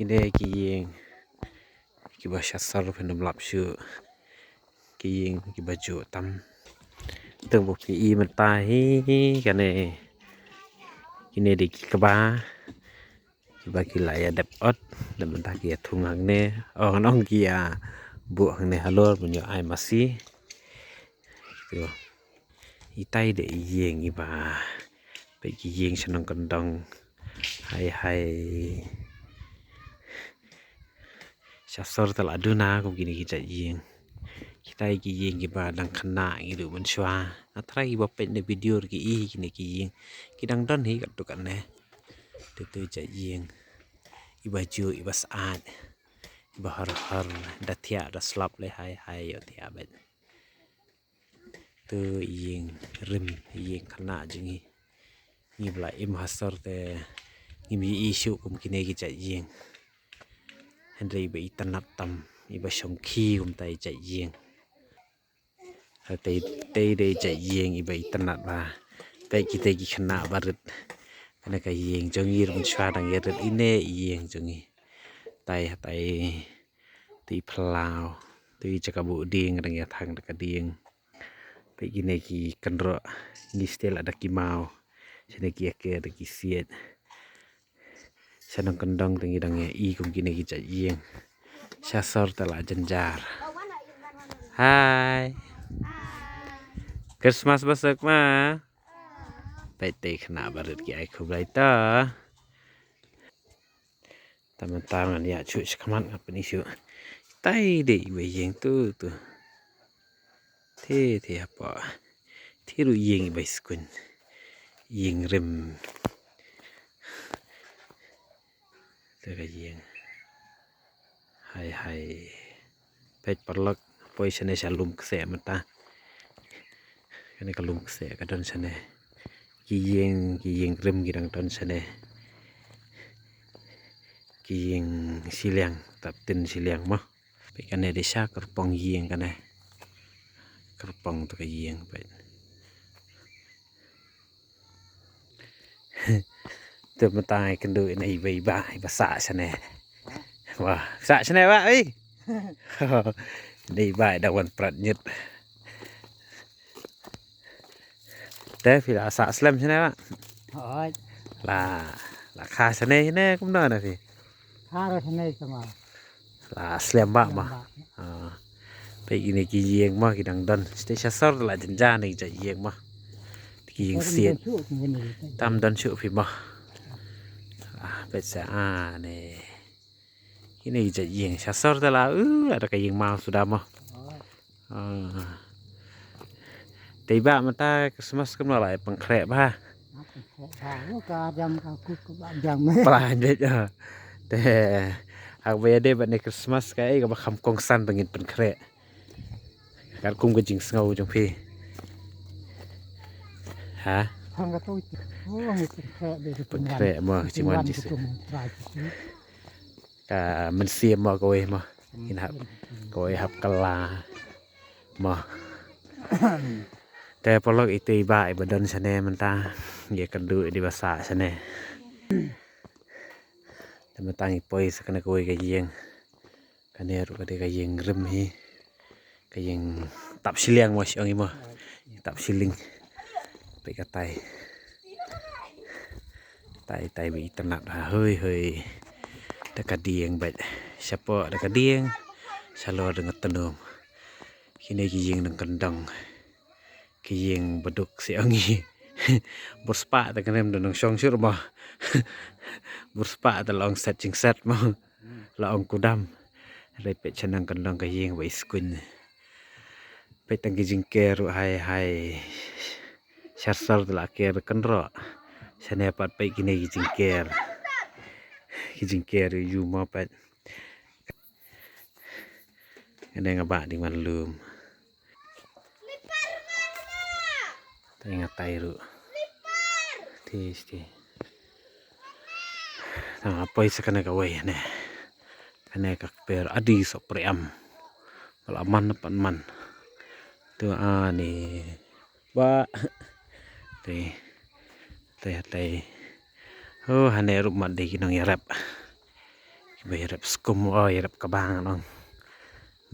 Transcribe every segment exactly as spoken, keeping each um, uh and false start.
Kine ki ïing kiba sha sor phin ym lap shuh. Ki ïing kiba juh tam. Tang ba phi i mynta hi kane. Kine dei ki kba kiba ki la ïa dep ot. Dep mynta ki ïa thung hangne. Ong ong ki ïa buh hangne halor ban ïoh ai masi. Itai dei ïing iba peit ki ïing sha nongkyndong. Hai hai. Sha sor te la duna kum kine ki jait ïing. Kitai ki ïing kiba dang khynnah ngi ruh mynshuwa. Nga tharai kiba peit ne video ruh ki i kine ki ïing. Ki dang don hi katto katne. Te te jait ïing iba juh iba syaid. Iba hor hor da thiah da slap le hai hai ïoh thiah beit. Tu ïing rim ïing khynnah jong ngi. Ngi ba la im ha sor te ngim i shuh kum kine ki jait ïing. Hynrei iba itynnat tam iba shongkhi kumta i jait ïing. Te te dei jait ïing iba itynnat ba. Te kita ki khynnah ba rit. Kane ka ïing jong ngi ruh mynshuwa dang ïa rit ine ïing jong ngi. Tai tai. Te i phyllaw, te i jaka buh dieng dang ïa thang da ka dieng. Te kine ki kynroh ngi stel da ki maw. Shane ki ïa ker da ki siej. Sha nongkyndong te ngi dang ïa i kum kine ki jait ïing. Sha sor te la jynjar. Hai. Christmas ba suk ma. Peit te khynnah ba rit ki ai khublei ta. Tang mynta ngan ïa shu shakhmat nga pyni shu. Tai dei iwei ïing tu tu. Te te apa. Te ruh ïing iba skun. Ïing rim. Te ka ïing. Hai hai. Peit paralok poi shane sha lum kseh mynta. Kane ka lum kseh ka don shane. Ki ïing ki ïing rim ki dang don shane. Ki ïing shiliang tap tin shiliang mo. Peit kane dei sha kyrpong ïing kane. Kyrpong tu ka ïing peit. Tu mynta ngi kynduh ina iba iba iba sah shane. Wah, sah shane ba oi. Ina iba da wan prat nyut. Te phi la sah slem shane ba. Hoi. La la kha shane ne kumno na phi. Kha ro shane sama. La slem ba ma. Peit kine ki ïing ma ki dang don. Ste sha sor la jynjar ne ki jait ïing ma. Ki ïing siej. Tam don shuh phi ma. Ah, peit sa ah ne. Kine ki jait ïing sha sor te la u la da ka ïing maw suda ma. Ah. Te ba mynta Christmas kumno la pynkhreh ba. Ba jam ka ku ka ba jam. Ba jam. Te hak ba ïadei bad ne Christmas ka ei kaba kham kongsan ba ngin pynkhreh. Katkum ka jingsngew jong phi. Ha? Hang ka tu. Oh, ngin pynkhreh de. Pynkhreh mo ka jingwan Jisu. Ka mynsiem mo kawei mo. Ngin hap kawei hap kylla mo. Te paralok ite i ba i ba don shane mynta ïa ka du i ba sah shane. Te mynta ngi poi sa kane kawei ka ïing. Kane ruh ka dei ka ïing rim hi. Ka ïing tap shiliang mo shi ong i mo. Tap shiliang. Peit katai. Tai tai ba itynnat ha hoi hoi. Da ka dieng bad shapoh da ka dieng. Shalor da nga tnum. Kine ki ïing nongkyndong. Ki ïing baduk shi ong i. Bur spah da kane da nongshong shur mo. Bur spah da la ong set jingset mo. La ong kudam. Hynrei peit sha nongkyndong ka ïing ba i skun. Peit tang ki jingker ruh hai hai. Sha sor te la ker kynroh. Shane pat peit kine ki jingker. Ki jingker ruh ïu mo peit. Kane nga bah ding ban lum. Te nga tai ruh. Te sti. Te nga poi sa kane kawei ne. Kane ka kper adi sok priam. Ka la man na pan man. Tu ani. Ba. Te. Te te. Oh, hane ruh mat dei ki nongïarap. Ba ïarep skum, oh, ïarep kaba ngan ong.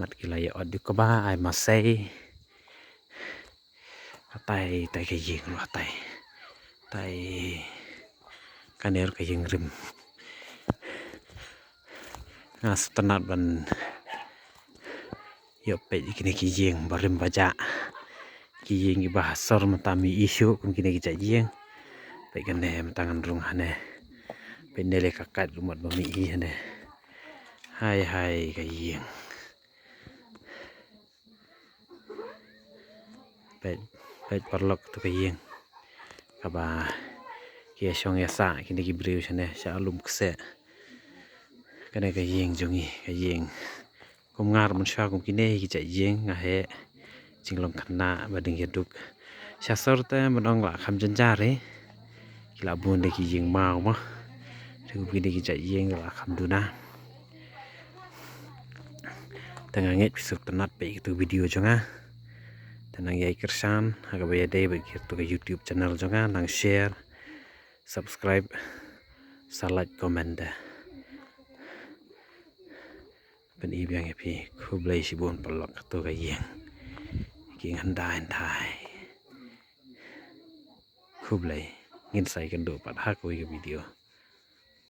Mat ki la ïa ot ïa kaba ai masei. Hatai, tai ka ïing ruh hatai. Tai kane ruh ka ïing rim. Nga sngewtynnat ban ïoh peit ïa kine ki ïing ba rim ba jah. Ki ïing kiba ha sor mynta mih shuh kum kine ki jait ïing. Peit kane mynta ngan rung hane. Peit ne le ka kat ruh mut ba mih hane. Hai hai ka ïing. Peit, peit paralok tu ka ïing. Kaba ki ïa shong ïa sah kine ki briew shane sha lum kseh. Kane ka ïing jong ngi, ka ïing. Kum nga ruh mynshuwa kum kine ki jait ïing nga heh jinglong khynnah ba dang ïaduk. Sha sor te ban ong la kham jynjar eh. Ki la bun de ki ïing maw mo. Te kum kine ki jait ïing la kham duna. Te nga ngeit phi sngewtynnat peit ïa katu video jong nga. Te nang ïai kyrshan ha kaba ïadei bad katu ka YouTube channel jong nga, nang share, subscribe, sa like, comment de. Pyni biang ïa phi, khublei shibun paralok, katu ka ïing. Ki ngan dai dai. Khublei, ngin sa ïakynduh pat ha kawei ka video.